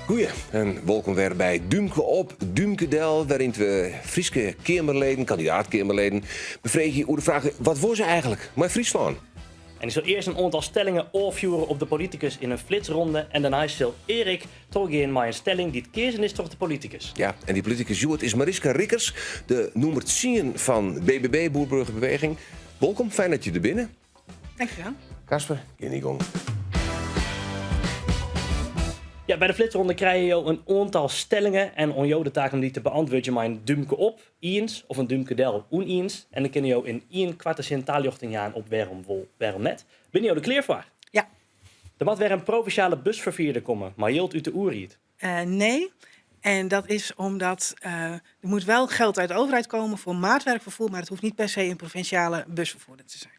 Goeie en wolkom wer by Dúmke op, Dúmke del, wêryn't we Fryske keamerleden, kandidaat-keamerleden, befreegje oer de fraach wat wolle se eigentlik mei Fryslân? En ik sil earst in oantal stellingen ôffjoere op de politikus yn in flitsronde en dêrnei sil Erik trochgean mei in stelling dy't keazen is troch de politikus. Ja, en dy politikus hjoed is Mariska Rikkers, de nûmer tsien fan BBB, Boer-Burgerbeweging. Wolkom, fijn dat je der binne. Dankjewel. Kasper, gean dyn gong. Ja, by de flitsronde krije jo in oantal stellingen en oan jo de taak om dy te beantwurdzjen mei in dúmke op, iens, of in dúmke del, ûniens. En dan kinne jo yn ien koarte sin taljochting jaan op wêrom wol, wêrom net. Binne jo der klear foar? Ja. Der moat wer in provinsjale busferfierder komme mei jild út de oerheid. Nee, en dat is omdat er moet wel geld uit de overheid komen voor maatwerkvervoer, maar het hoeft niet per se een provinciale busvervoerder te zijn.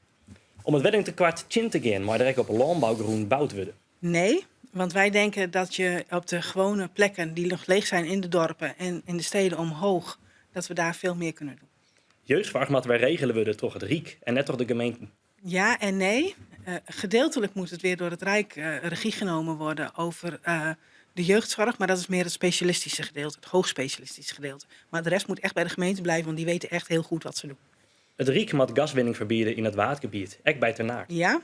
Om it wenningtekoart tsjin te gean mei der ek op lânbougrûn boud wurde. Nee, want wij denken dat je op de gewone plekken die nog leeg zijn in de dorpen en in de steden omhoog, dat we daar veel meer kunnen doen. Jeugdsoarch moat wer regele wurde troch it Ryk en net troch de gemeenten. Ja en nee. Gedeeltelijk moet het weer door het Rijk regie genomen worden over de jeugdzorg, maar dat is meer het specialistische gedeelte, het hoogspecialistische gedeelte. Maar de rest moet echt bij de gemeente blijven, want die weten echt heel goed wat ze doen. It Ryk moat gaswinning ferbiede yn it Waadgebiet, ek by Ternaard. Ja,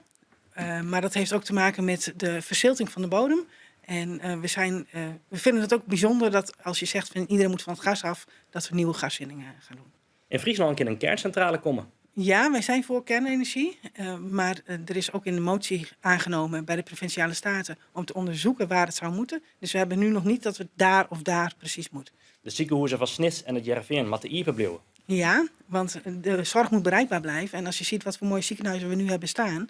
maar dat heeft ook te maken met de verzilting van de bodem. En we, zijn, we vinden het ook bijzonder dat als je zegt van iedereen moet van het gas af, dat we nieuwe gaswinningen gaan doen. Yn Fryslân kin in kearnsintrale komme. Ja, wij zijn voor kernenergie, maar er is ook in de motie aangenomen bij de Provinciale Staten om te onderzoeken waar het zou moeten. Dus we hebben nu nog niet dat we daar of daar precies moeten. De sikehûzen fan Snits en It Hearrenfean moatte iepen bliuwe. Ja, want de zorg moet bereikbaar blijven. En als je ziet wat voor mooie ziekenhuizen we nu hebben staan.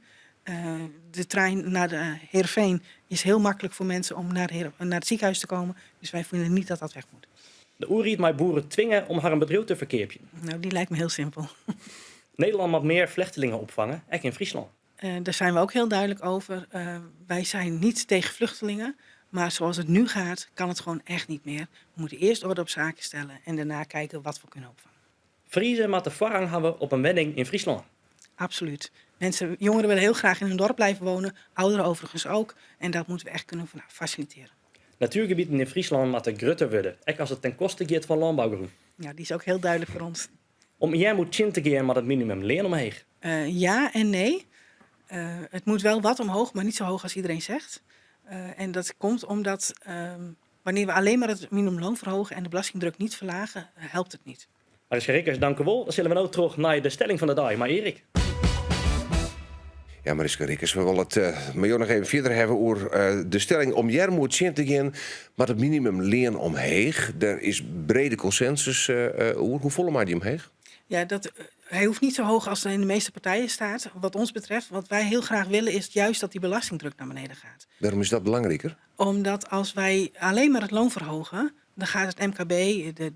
De trein naar de Heerenveen is heel makkelijk voor mensen om naar, naar het ziekenhuis te komen. Dus wij vinden niet dat dat weg moet. De oerheid mei boeren twinge om harren bedriuw te ferkeapjen. Nou, die lijkt me heel simpel. Nederlân moat mear flechtlingen opfange, ek yn Fryslân. Daar zijn we ook heel duidelijk over. Wij zijn niet tegen vluchtelingen, maar zoals het nu gaat, kan het gewoon echt niet meer. We moeten eerst orde op zaken stellen en daarna kijken wat we kunnen opvangen. Friezen moatte foarrang hawwe op in wenning yn Fryslân. Absoluut. Mensen, jongeren willen heel graag in hun dorp blijven wonen, ouderen overigens ook. En dat moeten we echt kunnen faciliteren. Natuergebieten yn Fryslân moatte grutter wurde, ek as it ten koste giet fan lânbougrûn. Ja, die is ook heel duidelijk voor ons. Om earmoed tsjin te gean moat it minimumlean omheech. Ja en nee. Het moet wel wat omhoog, maar niet zo hoog als iedereen zegt. En dat komt omdat wanneer we alleen maar het minimumloon verhogen en de belastingdruk niet verlagen, helpt het niet. Mariska Rikkers, dankewol. Dan sille we no troch nei de stelling fan de dei mei Erik. Ja, Mariska Rikkers, we wolle it mei jo noch even fierder hawwe oer de stelling om earmoed tsjin te gean, moat it minimumlean omheech. Der is brede konsensus oer. Hoefolle mei dy omheech? Ja, dat, hij hoeft niet zo hoog als in de meeste partijen staat, wat ons betreft. Wat wij heel graag willen is juist dat die belastingdruk naar beneden gaat. Wêrom is dat belangriker? Omdat als wij alleen maar het loon verhogen, dan gaat het MKB,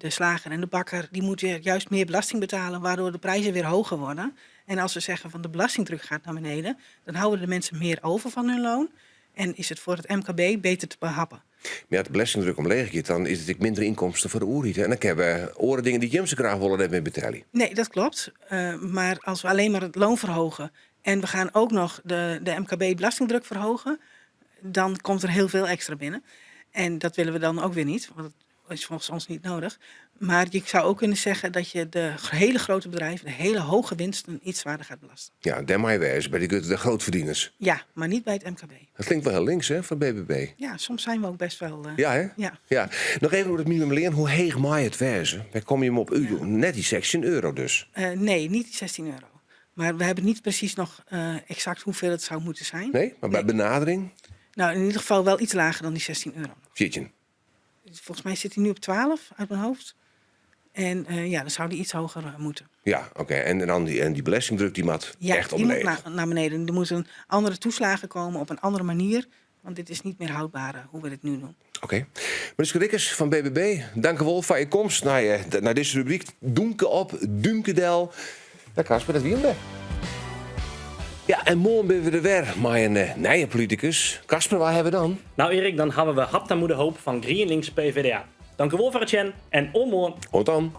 de slager en de bakker, die moeten juist meer belasting betalen, waardoor de prijzen weer hoger worden. En als we zeggen van de belastingdruk gaat naar beneden, dan houden de mensen meer over van hun loon. En is het voor het MKB beter te behappen. Mar as de belastingdruk omleech giet, dan is it ek minder ynkomsten foar de oerheid. En dan kinne we oare dingen dy't jim sa graach wolle net mear betelje. Nee, dat klopt. Maar als we alleen maar het loon verhogen en we gaan ook nog de MKB belastingdruk verhogen, dan komt er heel veel extra binnen. En dat willen we dan ook weer niet, want dat is volgens ons niet nodig. Maar je zou ook kunnen zeggen dat je de hele grote bedrijven, de hele hoge winsten, iets zwaarder gaat belasten. Ja, dêr mei wêze, by de, de grootverdieners. Ja, maar niet bij het MKB. Dat klinkt wel heel links, hè, van BBB. Ja, soms zijn we ook best wel... Ja, hè? Ja. Ja. Noch even oer it minimumlean. Hoe heech mei it wêze? Wêr komme jim op út? Net dy 16 euro dus? Nee, niet die 16 euro. Maar we hebben niet precies nog exact hoeveel het zou moeten zijn. Nee, mar by Nee. benadering? Nou, in ieder geval wel iets lager dan die 16 euro. 14. Volgens mij zit hij nu op 12 uit mijn hoofd. En ja, dan zou die iets hoger moeten. Ja, oké. En dan die, en die belastingdruk die moat Ja, echt die moet omleech. naar beneden. Er moeten andere toeslagen komen op een andere manier. Want dit is niet meer houdbaar hoe we dit nu doen. Oké. Mariska Rikkers fan BBB, dankewol foar je komst nei dizze rubryk Dúmke op, Dúmke del. Ja, Kasper, dat wie him wer. Ja, en moarn binne we der wer mei in nije politikus. Kasper, wa hawwe we dan? Nou Erik, dan hawwe we Habtamu de Hoop fan GrienLinks PvdA. Dankewol foar it sjen en oant moarn. Oant dan.